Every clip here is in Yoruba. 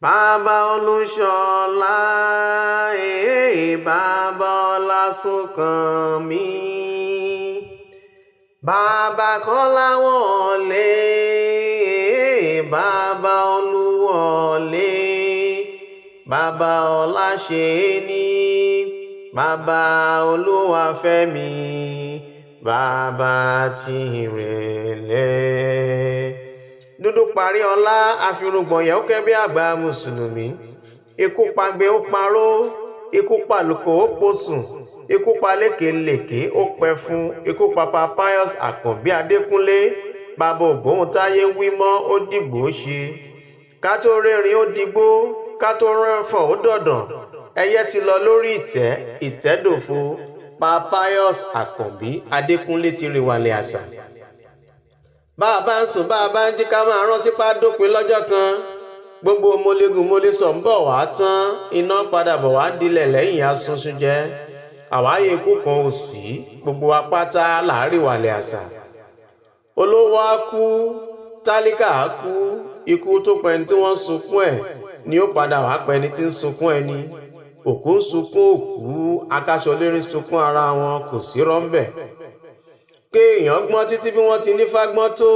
Bàbá Olúṣọlá, ee bàbá Ọlásùnkànmí, bàbá Kọ́láwọlé, ee bàbá Olúwọlé, bàbá Ọláṣẹ́ní, bàbá Olúwafẹ́mi, bàbá Tìrẹ̀lẹ̀. Dúdú parí ọlá àfirùngbọ̀n yẹ̀ ó kẹ́ bí àgbà mùsùlùmí. Ikú pagbe ó paró, ikú pàlùkò ó posùn, ikú pa lékelèké ó pẹ́ fún, ikú papa Pius Àkànbí Adékúnlé, bàbá Ògbóhùntáyé wí mọ́ ó dìgbò ṣe. Ká tó rérin ó digbó, ká tó rẹ́fọ̀n ó dọ̀dàn, ẹyẹ ti lọ lórí ìtẹ́, ìtẹ́dòfo. Pa Pius Àkànbí Adékúnlé ti rìnwàlẹ̀ àṣà. Bá a bá ń sùn, bá a bá ń jí, ká máa rántí pa dópin lọ́jọ́ kan. Gbogbo mọlẹ́gùn mọlẹ́sọ̀ ń bọ̀ wá tán, iná padà bọ̀ wá dilẹ̀ lẹ́yìn asunsun jẹ́. Àwáyé ikú kan ò sí, gbogbo wa pátá láàrin wàlẹ̀ àṣà. Olówó á kú, tálíkà á kú, ikú tó pẹni tí wọ́n ń sunkún ẹ̀ ni ó padà wá pẹni tí ń sunkún ẹni. Òkú ń sunkún òkú, akáṣọlérí sunkún ara wọn, kò sí rọ́ńbẹ̀. Kéèyàn gbọ́n títí bí wọ́n ti ní fágbọ́n tó,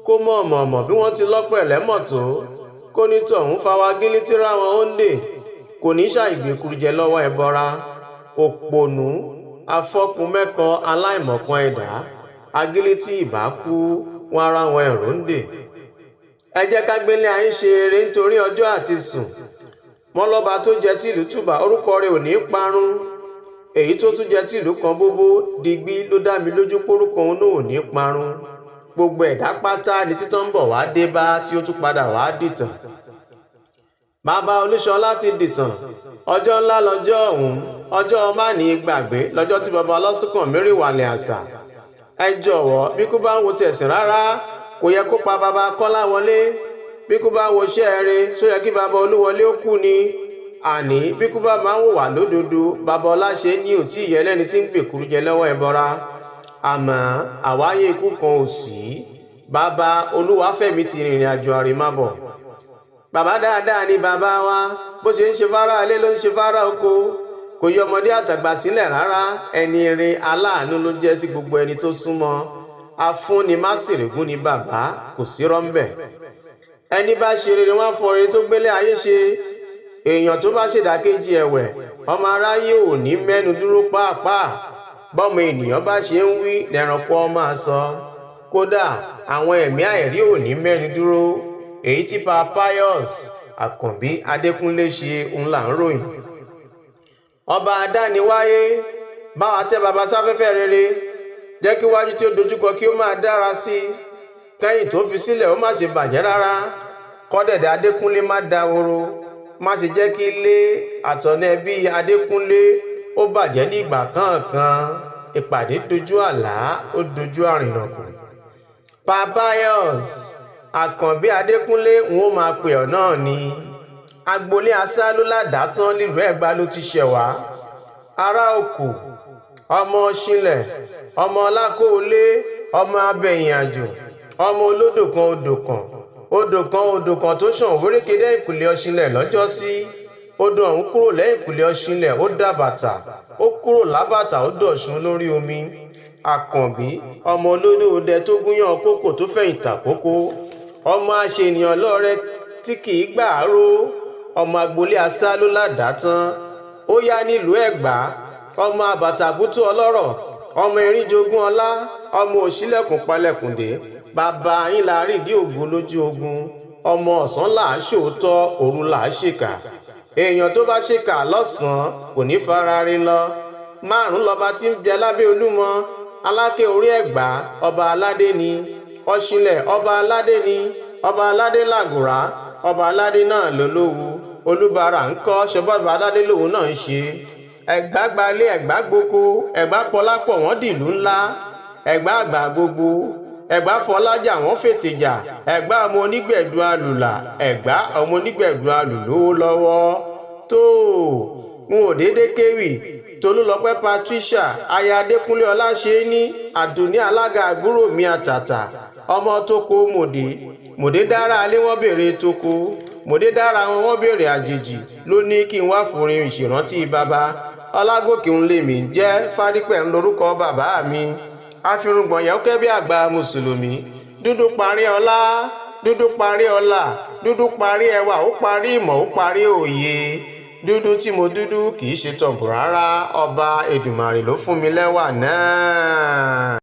kó mọ̀ọ̀mọ̀ọ̀mọ̀ bí wọ́n ti lọ́pẹ̀lẹ́ mọ̀ tó, kó ní tọ̀hún fawagílí tíra wọn ó ń dè, kò ní ṣàìgbékurujẹ lọ́wọ́ ẹbọra. Òpònú afọ́kùnmẹ́kọ aláìmọ̀kan ẹ̀dá agílítì ìbá kú wọn ara wọn ẹ̀rọ ń dè. Ẹ jẹ́ ká gbélé ayé ṣe eré nítorí ọjọ́ àti sùn. Wọ́n lọ́ba tó jẹ tìlú tùbà, orúkọ rẹ̀ ò ní parun. Èyí tó tún jẹ tìlú kan bóbó digbí ló dá mi lójú pórúkọ òun náà ò ní parun. Gbogbo ẹ̀dá pátá ni títọ́ ń bọ̀ wá dé bá tí ó tún padà wá dìtàn. Bàbá Olúṣọlá ti dìtàn. Ọjọ́ ńlá lọ́jọ́ ọ̀hún, ọjọ́ má ní gbàgbé lọ́jọ́ tí bàbá Ọlásùnkànmí rìnwàlẹ̀ àṣà. Ẹ jọ̀wọ́, bí kú bá ń wo tẹ̀sìn rárá, kò yẹ kó pa bàbá Kọ́láwọlé. Bí kú bá ń wo iṣẹ́ rere, ṣó yẹ kí bàbá Olúwọlé ó kú ni? Àní bí kú bá máa ń wò wá lódodo, bàbá Ọláṣẹ́ ní ò tí ì yẹ lẹ́ni tí ń gbèkúrú jẹ lọ́wọ́ ẹbọra. Àmọ́ àwáyé ikú kan ò sí. Bàbá Olúwafẹ́mi ti rìnrìn àjò àrèmábọ̀. Bàbá dáadáa ni bàbá wa, bó ṣe ń ṣe fárá ilé ló ń ṣe fárá oko. Kò yọ ọmọdé àtàgbà sílẹ̀ rárá, ẹni ire aláàánú ló jẹ́ sí gbogbo ẹni tó súnmọ́. Afúnni má sìrègún ni bàbá, kò sí rọ́ńbẹ̀. Ẹni bá ṣe rere wọn fọ rere tó gbélé ayé ṣe. Èèyàn tó bá ṣèdàkejì ẹ̀wẹ̀, ọmọ aráyé ò ní mẹ́nu dúró pàápàá. Bọ́mọ ènìyàn bá ṣe ń wí lẹ́ranko máa sọ. Kódà àwọn ẹ̀mí àìrí ò ní mẹ́nu dúró. Èyí tí pa Pius Àkànbí Adékúnlé ṣe ń là ń ròyìn. Ọba adániwáyé báwa tẹ́ baba sáfẹ́fẹ́ rere, jẹ́ kí wájú tí ó dojúkọ kí ó máa dára sí i, kẹ́yìn tó fi sílẹ̀ ó má ṣe bàjẹ́ rárá. Kọ́dẹ̀dẹ̀ Adékúnlé má dahoro, má ṣe jẹ́ kí ilé àtọ̀nà ẹbí Adékúnlé ó bàjẹ́ ní ìgbà kankan. Ìpàdé dojú àlá, ó dojú àrìnàkò. Pa Pius Àkànbí Adékúnlé, ń ó máa pè ọ́ náà ni. Agboolé asálú ládàátán nílùú Ẹ̀gbá ló ti ṣẹ̀ wá. Ará òkò, ọmọ ṣílẹ̀, ọmọ ọlákóolé, ọmọ abẹ̀yìn àjò, ọmọ olódò kan odò kan, odò kan odò kan tó ṣàn wérékedé ìkùlé ọṣìnlẹ̀ lọ́jọ́sí. Odò ọ̀hún kúrò lẹ́yìnkùlé ọṣìnlẹ̀, ó dàbàtà, ó kúrò lábàtà, ó dọ̀ṣun lórí omi. Àkànbí ọmọ olódò ọdẹ tó gúnyán kókò tó fẹ̀yìn tàkókò, ọmọ aṣènìyàn lọ́rẹ tí kì í gbà á ró, ọmọ agboolé asálú ládàátán ó yá nílùú Ẹ̀gbá, ọmọ àbàtàbútú ọlọ́rọ̀, ọmọ erinjogún ọlá, ọmọ òṣìlẹ̀kùn palẹ̀kùndé. Bàbá yín la rí ìdí ògo lójú ogun. Ọmọ ọ̀sán là á ṣòótọ́, òru là á ṣèkà. Èèyàn tó bá ṣèkà lọ́sàn-án kò ní fara rí lọ. Márùn lọba tí ń jẹ lábẹ́ Olúmọ. Aláké orí Ẹ̀gbá, ọba aládé ni. Ọ̀ṣìnlẹ̀, ọba aládé ni. Ọba aládé làgùrá, ọba aládé náà lólówú. Olúbara ńkọ́, ṣọbọba aládé lòun náà ń ṣe. Ẹ̀gbá gbalé, Ẹ̀gbá gboko, Ẹ̀gbá pọlápọ̀ wọ́n dìlú ńlá. Ẹ̀gbá àgbà gbogbo, Ẹ̀gbá fọlájà wọ́n fètèjà. Ẹ̀gbá ọmọ onígbẹ̀dù alùlà, Ẹ̀gbá ọmọ onígbẹ̀dù alùlówó lọ́wọ́. Tó n ò déédé kéwì. Tolúlọpẹ́ Patricia aya Adékúnlé Ọláṣẹ́ni Àdùnní, alága àbúrò mi àtàtà, ọmọ tó kó mòdì. Mòdé dára alé, wọ́n béèrè toko. Mòdé dára wọn, wọ́n béèrè àjèjì. Ló ní kí n wá forin ìṣèrántí bàbá. Ọlágòkè ń lèmi jẹ́, Fádípẹ̀ ń lorúkọ bàbá mi. Àfirùngbọ̀n yẹn kẹ́ bí àgbà mùsùlùmí. Dúdú parí ọlá, dúdú parí ọlá, dúdú parí ẹwà, ó parí ìmọ̀, ó parí òye. Dúdú tí mo dúdú kì í ṣe tọ̀bù rárá, ọba Èdùmàrè ló fún mi lẹ́wà náà.